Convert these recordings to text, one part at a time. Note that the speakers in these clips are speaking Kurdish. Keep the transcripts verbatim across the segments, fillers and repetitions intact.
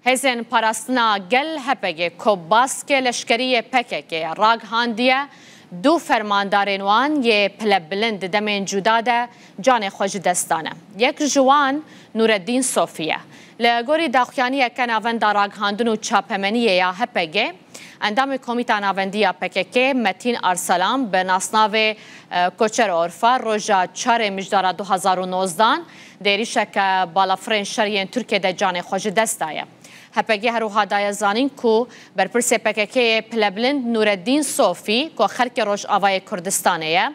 Hêzên Parastina Gel, H P G, ku baskê leşkerî yê P K K ragihandiye, du fermandarên wan yê pilebilind di demên cuda de canê xwe ji dest dane. Yek ji wan Nûreddîn Sofî ye. Li gorî daxuyaniyeke Navenda Ragihandin û Çapemeniyê ya H P G, endamê Komîta Navendî ya P K K, Metîn Arsalan, bi nasnavê, e, Koçer Orfa, roja çarê Mijdara du hazar û nozdan di êrîşeke balafirên şer yên Tirkiyê de canê xwe ji dest daye. H P G her wiha daye zanîn ku berpirsê P K K'ê pilebilind Nûreddîn Sofî, ku xelkê Rojavayê Kurdistanê ye,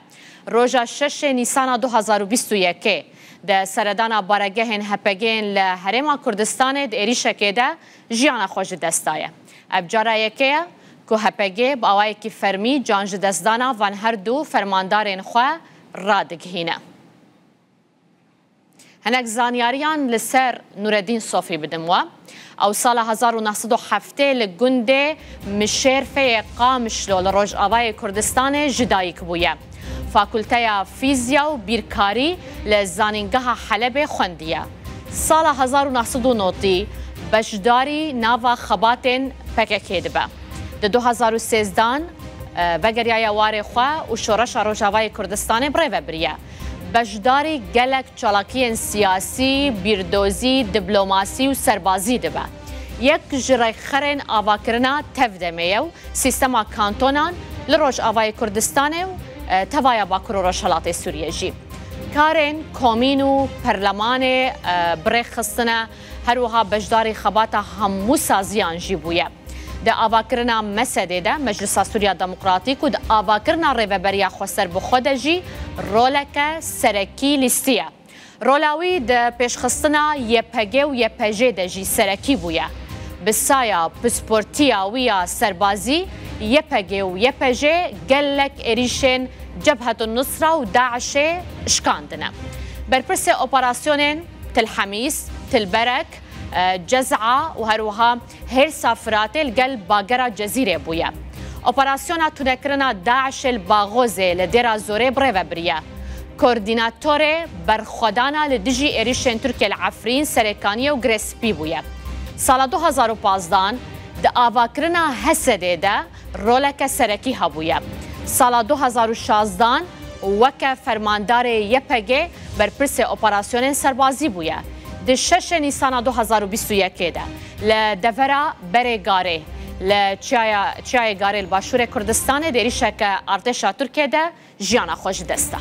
roja şeşê Nîsana du hazar û bîst û yekê de seredana baregehên H P G'ên li Herêma Kurdistanê di êrîşekê de jiyana xwe ji dest daye. Ev cara yekê ye ku H P G bi awayekî fermî can ji destdana van her du fermandarên xwe radigihîne. Hinek zanyariyan li ser Nûreddîn Sofî bidim we. Ew sala hezar û neh sed û heftê li gundê Mişêrfê yê Qamişlo li Rojavayê Kurdistanê ji dayik bûye. Fakulteya Fîzya û Bîrkarî li Zanîngeha Helebê xwendiye. Sala hezar û neh sed û notî beşdarî nava xebatên P K K dibe. Di du hazar û sêzdan, e, vegeriyaye warê xwe û Şoreşa Rojavayê Kurdistanê bi rê ve biriye. Beşdarî gelek çalakiyên siyasî, bîrdozî, diplomasî û serbazî dibe. Yek ji rêkxerên avakirina tevdemê ye û sîstema kantonan li Rojavayê Kurdistanê û, e, tevaya Bakur û Rojhilatê Sûriyê jî. Karên komîn û perlemanê, e, bi rê xistine, her wiha beşdarî xebata hemû saziyan jî bûye. Di avakirina mesedê de Meclisa Sûriya Demokratîk û di avakirina Rêveberiya Xweser bi xwe de jî roleke serekî lîstiye. Rola wî di pêşxistina Y P G û Y P J de jî serekî bûye. Bi saya pisportiya wî ya serbazî, Y P G û Y P J gelek êrîşên Cebhetun Nusra û DAIŞ'ê şikandine. Berpirsê operasyonên Til Hemîs, Til Berek, e, Cez'a û her wiha hêrsa Firatê li gel bagera Cezîrê bûye. Operasyona tunekirina DAIŞ'ê li Baxozê li Dêra Zorê bi rê ve biriye. Koordînatorê berxwedana li dijî êrîşên Tirkiye li Efrîn, Serêkaniyê û Girê Spî bûye. Sala du hazar û pazdan di avakirina Hesedê de roleke serekî hebûye. Sala du hazar û şazdan weke fermandarê Y P G berpirsê operasyonên serbazî bûye. Di şeşê Nîsana du hazar û bîst û yekê de li devera Berê Garê, li çiyaya, Çiyayê Garê li başûrê Kurdistanê di êrîşeke artêşa Tirkiyê de jiyana xwe ji dest da.